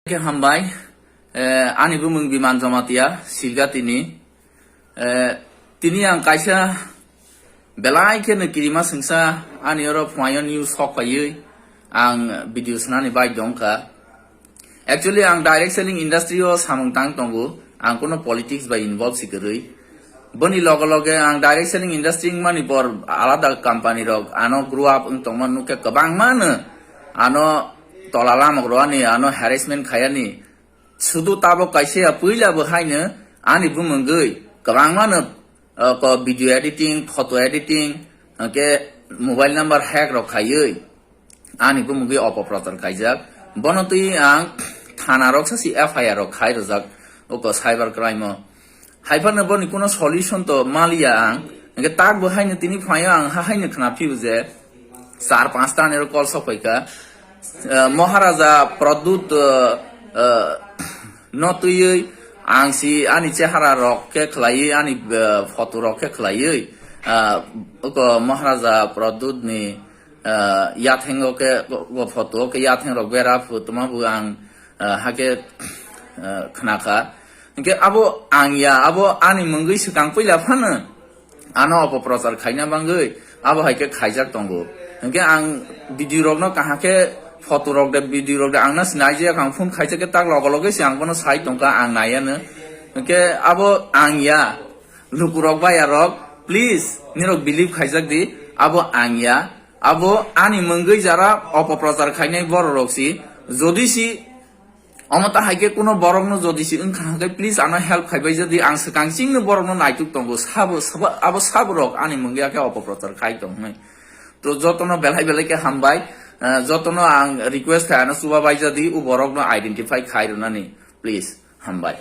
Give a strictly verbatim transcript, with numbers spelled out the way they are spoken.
Khe hambai, eh, ani bumung Biman Jamatia, Silgatini. Eh, tini ang kaisa belai kheno kirima sengsa ani oro phuaio news sok phaiwi ang video swnani bai dongkha. Actually, ang direct selling industry o samung tang tongo, ang kono politics bai involve si kwrwi. Boni loge loge ang direct selling industry wngmani por alada company rok ano grow up wng tongma nukhe kwbangma no ano tola lamok rwani, ano harassment khayani. Sudu tabok kaisa ya puila bo haino ani bumungwi kwbangma no, uh, ko video editing, photo editing, hwnkhe mobile number hack rok khaiwi ani bumungwi opoprochar khaijak. Bono twi ang thana rok sasi F I R rok khai rwjak oko cyber crime o. Haiphano boni kuno solution to maliya ang. Hwnkhe tak bo haino tini phaio ang ha haino khna phio je char panch ta nero call sok phaikha. Eh, Maharaja Pradyut, eh, eh, no twiwi ang si ani chehara rok khe khlaiwi, ani, eh, photo rok khe khlaiwi, eh, oko Maharaja Pradyut ni, eh, yathengo khe, o photo o khe yatheng rok bera phu tongma bo ang, eh, hakhe, eh, khnakha. Hwnkhe abo ang ya, abo ani mungwi swkang puila phano ano opoprochar khaina bangwi abo hai khe khaijak tongo. Hwnkhe ang video rokno kaham khe photo rok de, video rok de ang no sinai je ang phone khaijak khe tak logo loge se ang bono sai tongkha, ang naiya no. Hwnkhe abo ang ya, lukurok baya rok, please nirok believe khaijak di, abo ang ya. Abo ani mungwi jara opoprochar khainai borok rok si, jodi si omo ta hai khe kuno borok no jodi si wngkha hwnkhe please ano help khaibai jadi, ang swkang chingno borok no naituk tongo, sabo, sabo, abo sabo rok ani mungwi akhe opoprochar khai tong hwnwi. To jotono belai belai khe hambai, eh, jotono ang request khai ano chuba bai jadi, u borok no identify khai rwnani, please, hambai.